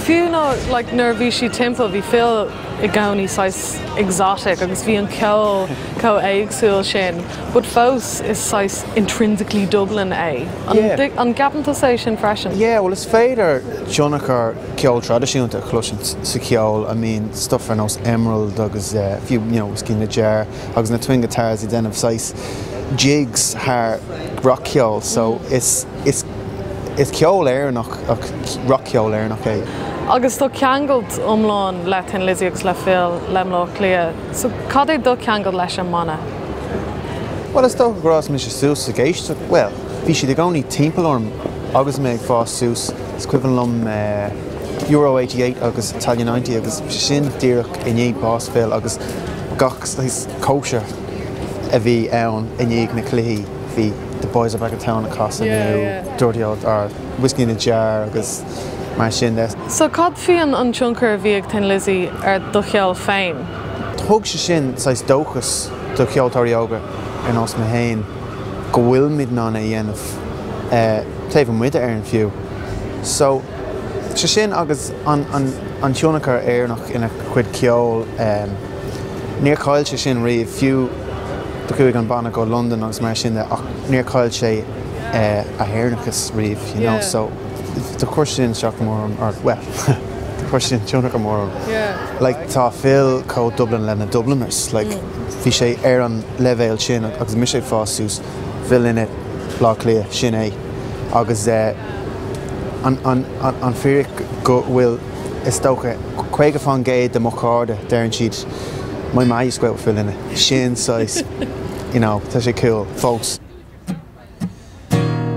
Fiú ná like nuair a bhí siad timpeall bhí Phil i gcónaí saghas exotic agus bhí an ceol chomh éagsúil sin but fós is saghas intrinsically Dublin é. An an gceapann tusa é sin freisin? Yeah, well is féidir tionchar ceol traidisiúnta a chloisint sa cheol, I mean stuff ar nós Emerald agus fiú you know Whiskey in the Jar agus na Twin Guitars ag déanamh saghas jigs thar rac-cheol so is is is ceol Éireannach ach rac-cheol Éireannach é. Agus tá ceangal iomlán le Thin Lizzy agus le Phil le Bleá Cliath, so cad é do cheangal leis an mbanna? Bhuel is dócha gur fhás mise suas ag éisteacht, bhuel bhí siad i gcónaí timpeall orm agus mé ag fás suas, is cuimhin liom Euro 88 agus Italia 90 agus sin díreach i ndiaidh bás Phil agus gach saghas cóisir a bhí ann i ndiaidh na cluichí bhí The Boys Are Back in Town ag casadh nó Dirty Old or Whiskey in the Jar agus mar sin de. So cad faoi an tionchar a bhí ag Thin Lizzy ar do cheol féin? Thug sé sin saghas dóchas do cheoltóirí óga ar nós mé féin go bhfuilimid in ann é a dhéanamh taobh amuigh d'Éirinn fiú. So sé sin agus an an tionchar Éireannach ina chuid ceoil, níor chaill sé sin riamh, fiú do chuaigh an banna go Londain agus mar sin de ach níor chaill sé a hÉireannachas riamh, you know, so do chuir sin isteach go mór orm, or well, do chuir sin tionchar mór orm. Like tá Phil chomh Dublin le na Dubliners, like bhí sé ar an leibhéal sin agus mise ag fás suas, Phil Lynott, Bleá Cliath, sin é. Agus an an an fíric go bhfuil is dócha 50% de mo chairde deireann siad my ma used to go out with Phil Lynott, sin saghas you know tá sé cool fós.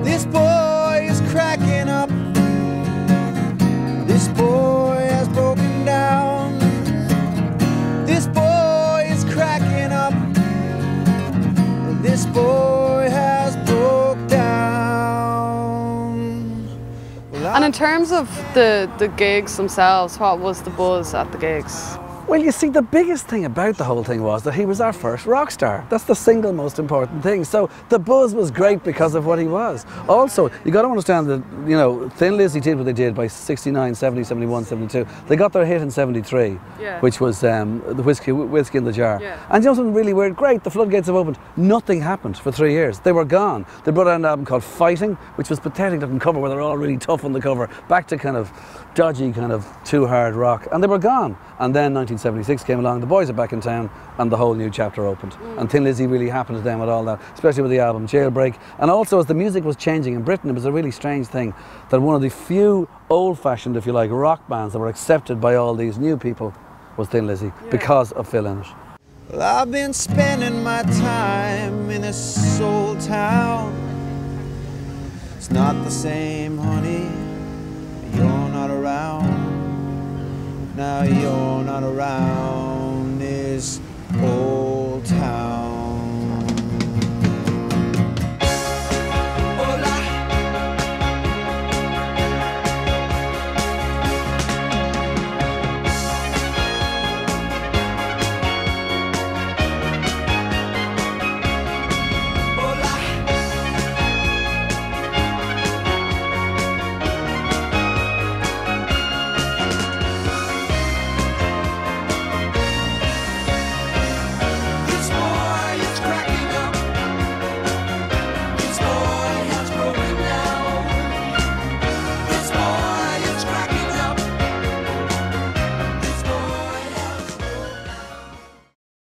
This boy is cracking up This boy has broken down This boy is cracking up This boy has broke down And in terms of the the gigs themselves, what was the buzz at the gigs? Well, you see, the biggest thing about the whole thing was that he was our first rock star. That's the single most important thing. So the buzz was great because of what he was. Also, you got to understand that, you know, Thin Lizzy did what they did by 69, 70, 71, 72. They got their hit in 73, yeah. which was um, the whiskey, whiskey in the jar. Yeah. And you know something really weird? Great, the floodgates have opened. Nothing happened for three years. They were gone. They brought out an album called Fighting, which was pathetic looking cover where they're all really tough on the cover. Back to kind of dodgy kind of too hard rock. And they were gone. And then 1976 came along, the boys are back in town, and the whole new chapter opened. Mm. And Thin Lizzy really happened to them with all that, especially with the album Jailbreak. And also as the music was changing in Britain, it was a really strange thing that one of the few old-fashioned, if you like, rock bands that were accepted by all these new people was Thin Lizzy yeah. because of Phil Lynott. Well, I've been spending my time in this old town. It's not the same, honey. You're not around. Now you're not around. This